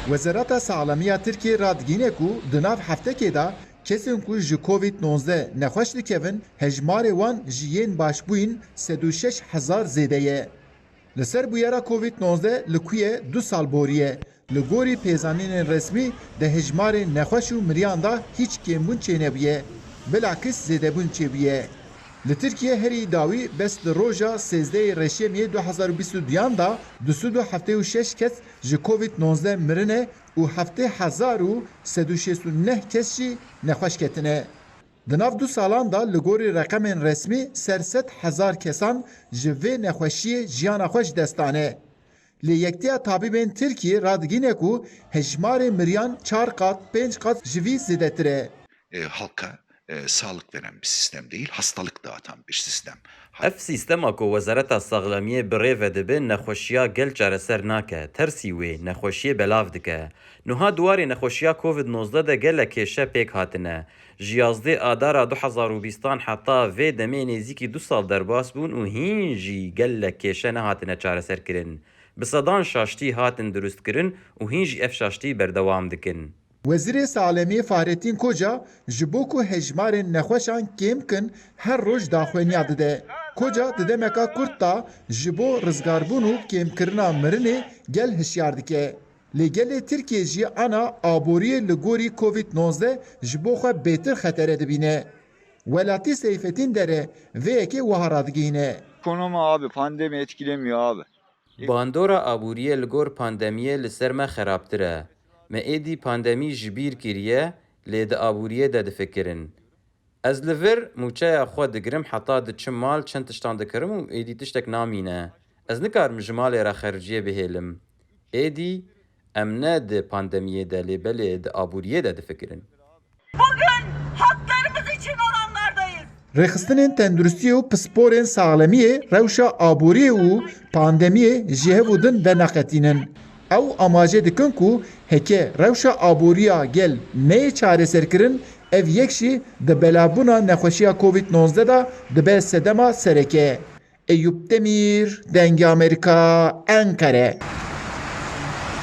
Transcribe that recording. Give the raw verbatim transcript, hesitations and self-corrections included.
Wezareta Saxlemiya Tirkiyê radigihîne ku di nav heftekê de kesên ku ji Covid nozde nexweş dikevin, hejmarê wan ji yên başbûyîn sed û şeş hezar zêde ye. Li ser bûyera Covid nozde li ku ye du sal boriye. Li gorî pêzanînên resmî di hejmarê nexweş û miriyan de hîç kêmbûn çênebûye. Bilakis zêdebûn çêbûye. Li Tirkiye herî dawî bes di roja sêzdehê Reşemiyê du hezar û bîst û duyan de du sed û heftê û şeş kes ji Covid nozde mirine û heftê hezar û sed û şêst û neh kes jî nexweş ketine. Di nav du salan de li gorî reqemên resmî ser sed hezar kesan ji vê nexweşiyê jiyana xwe ji dest dane. Lê Yektiya Tabîbên Tirkiyê radigihîne ku hejmarê miriyan çar qat, pênc qat ji vî zêdetir e. E, halka, e, sağlık veren bir sistem değil, hastalık dağıtan bir sistem. Ev sîstema ku Wezareta Saxlemiyê bi rê ve dibe, nexweşiya gel çareser nake, tersî wê, nexweşiyê belav dike. Nuha di warê nexweşiya Covid nozdeh de gelek kêşe pêk hatine. Ji yazdê Adara du hezar û bîstan heta vê demê nêzîkî du sal derbas bûn û hîn jî gelek kêşe nehatine çareserkirin. Bi sedan şaştî hatin dirustkirin û hîn jî ev şaştî berdewam dikin. Wezîrê Salemiyê Fahrettin Koca ji bo ku hejmarên nexweşan kêm kin, her roj daxweniya dide. Koca di demeka kurt de ji bo rizgarbûn û kêmkirina mirinê gel hişyar dike. Lê gelê Tirkiyê jî ana aboriyê li gorî Covid nozdeh ji bo xwe bêtir xetere dibîne. Welatî Seyfettin Dere vê yekê wiha radigihîne. Ekonomi abi, pandemi etkilemiyor abi. Bandora aboriyê li gor pandemiyê li ser me xerabtir e. Me êdî pandemî ji bîr kiriye, lê di aboriyê de difikirin. Ez li vir mûçeya xwe digirim, heta diçim mal, çend tiştan dikirim û êdî tiştek namîne. Ez nikarim ji malê re xerciyê bihêlim. Êdî em ne di pandemiyê de, lê belê di aboriyê de difikirin. Bugün haklarımız için olanlardayız. Rêxistinên tenduristiyê û pisporên saxlemiyê rewşa aboriyê û pandemiyê ji hev û din veneqetînin. Ew amaje dikin ku heke rewşa aboriya gel neyê çareserkirin, ev yek jî di belavbûna nexweşiya Covid nozdeh de dibe sedema sereke. Eyûp Demîr, Dengê Amerîka, Enqere.